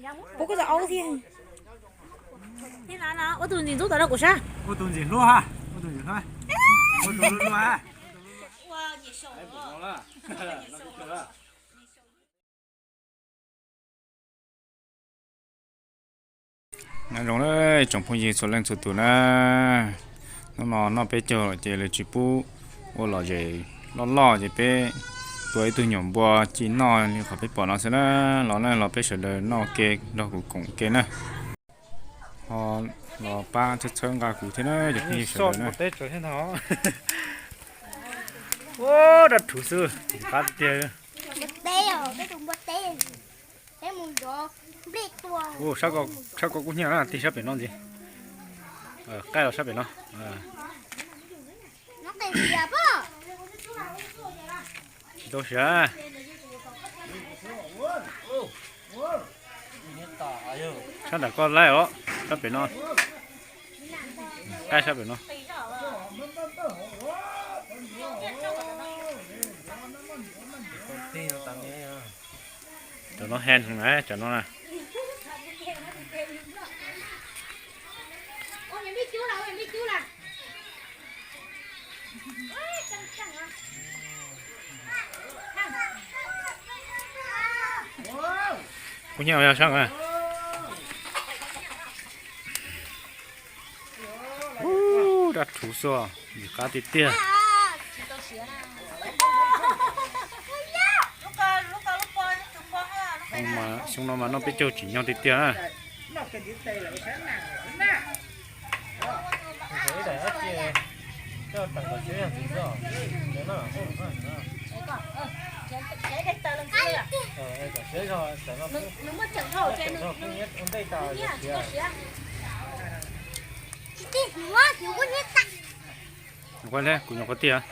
Kuv kuj tau aub thiab. Ua tus ntxim ntxub tom no kuv sab. Ua tus ntxim hlub ha, ua tus ntxim hlub, ua tus hlub hlub ha. Nyob zoo tsoom phooj ywg txhua leej txhua tus na. Hnub no noj peb caug lawm ces lawv tsis pub ua lom zem loj loj ces peb tua ib tug nyuam npua ci noj li qhov peb pom no xwb na. Los na, los peb sawv daws noj ke nrog kuv koom ke na. Ho los pab txhawb txhawb nqa kuv thiab na cov phooj ywg sawv daws na. Ua dab rhuv xwb, qab tiag tiag. Ua, sab ko kuj hnyiab na, tig sab pem no ntxiv. Qaij los sab pem no. Tsis tau siav. Sab nram koj laij os, sab pem no. Qaij sab pem no. Cov no hen na, cov no na. Kuv nyiam yog sab na. Ub, dab rhuv xwb, ntxim qab tiag tiag. Xyoo no mas noj peb caug tsim nyog tiag tiag na. Kuv nyuam qhuav tiag.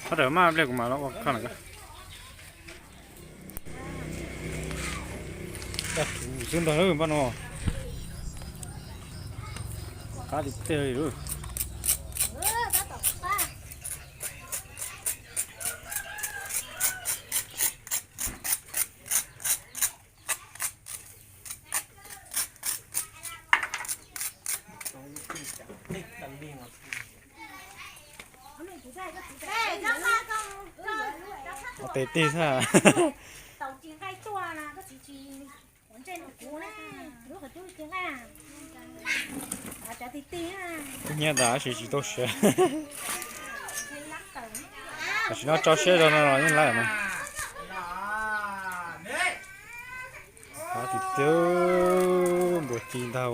Qhov tawm maj pliag kuv mam los ua koj na. Xwb ntag lawm npaj no. Qab tiag tiag li lawm. Tes tig xwb. Kuv nyiam tas tab sis tsis tau siav. Tam sim no tso siab zog no los yeej laib mas. Qab tiag tiag, npua ci ntag.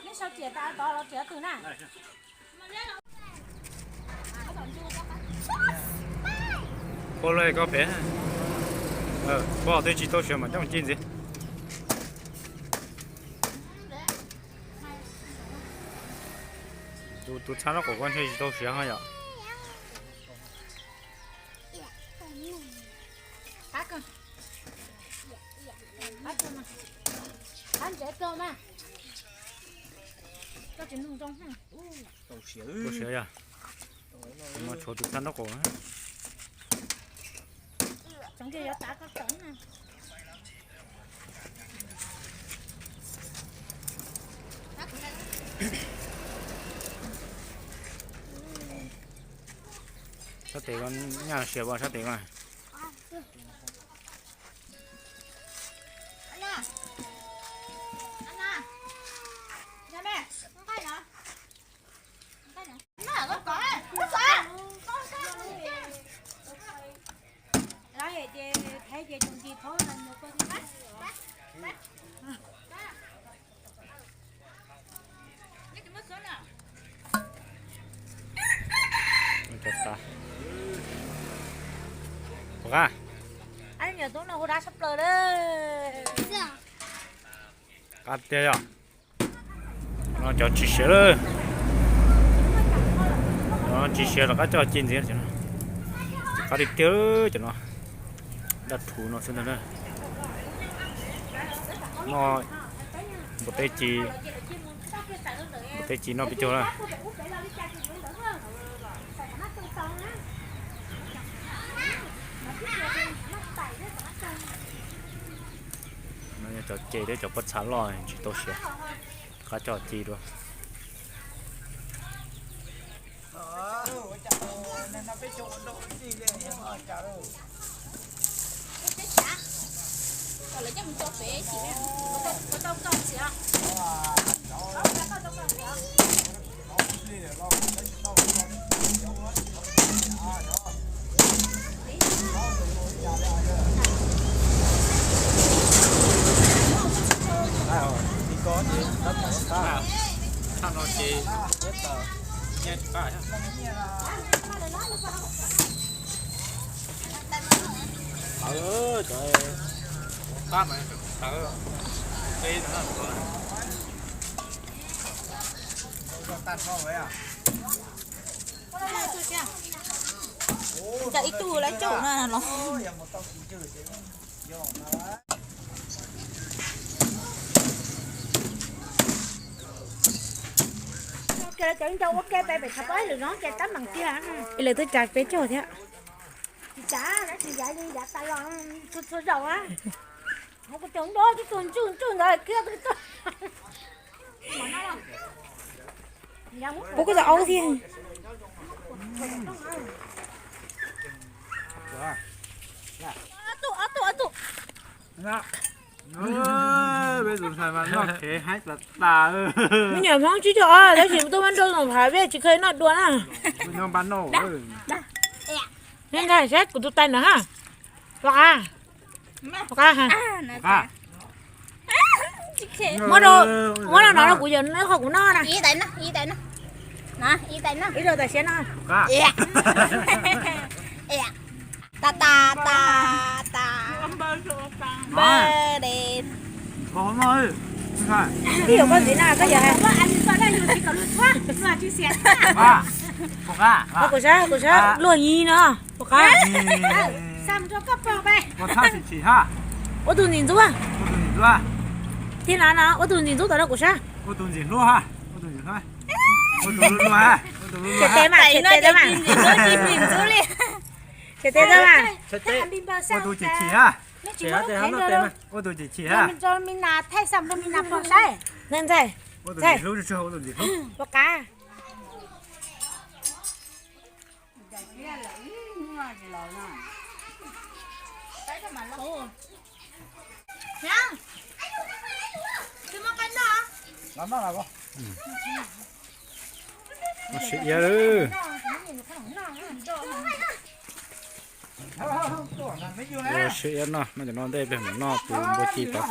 Neb sau tias tas tod los tias twg na? Pab lawv koj pem, pab twb tsis tau siav mas coj ci ntxiv. Tus txhab no kom koj ntshe tsis tau siav ho yom. Qab ntsev kawg mas. Koj tsis nug zoo. Tus siav yog, no tshuav tus txhab nraub qaum. Tseev kiag yuav tav koj tseev na. Sab tes ko nyaj siav as sab tes ko. Puas qab? Ab, niam tub no hu dab tshaj plaws li. Qab tiag yog. No cov tsis siav lawm. No tsis siav rov qab coj ci ntxiv. Qab tiag tiag cov no. Daj rhuv no xwb ntag na. No npua teb ci, npua teb ci noj peb caug na. No yog cov ce thiab cov pob txha loj tsis tau siav, rov qab coj ci dua. Tawv, cov qab mas tawv, teb no. Cov ib tug lawv caum no los. Cov ncau ua ke pem pem thav pob lwm no ces tab meem tiag. Lawv twb tsa peb caug thiab. Tsis tsa, tsis yav li yav tas los txhua txhua zaus a. Kuv cov nto twb tuag ntswj ntswj ntawd kiag. Puas kuj tau aub thiab. Me nyuam Hmoob tsib caug ob tab sis tuaj Mab Nrauj Zoom Phav peb tsis kheev noj dua na. Ntshai seb kuv tus tais ntawd ha. Pom qab, pom qab ha. Muab rau, muab rau no rau kuv, yog noj qhov kuv noj na. Ib rau tam siab no. Ta ta ta ta. Ib yuav koj ntxiv na koj yog. Kuv sab, kuv sab luag yi no. Pom qab. Ua tus ntxim ntxub. Tij na no ua tus ntxim ntxub tom no kuv sab. Tshem tes mas, tshem tes mas. Tshem tes mas. Ua tus ntxim ntxub. Ntxaij, ntxaij. Pom qab. Siav iab lawm. Ua siav iab no, no cov no ntej peb mus noj tus npua ci tod.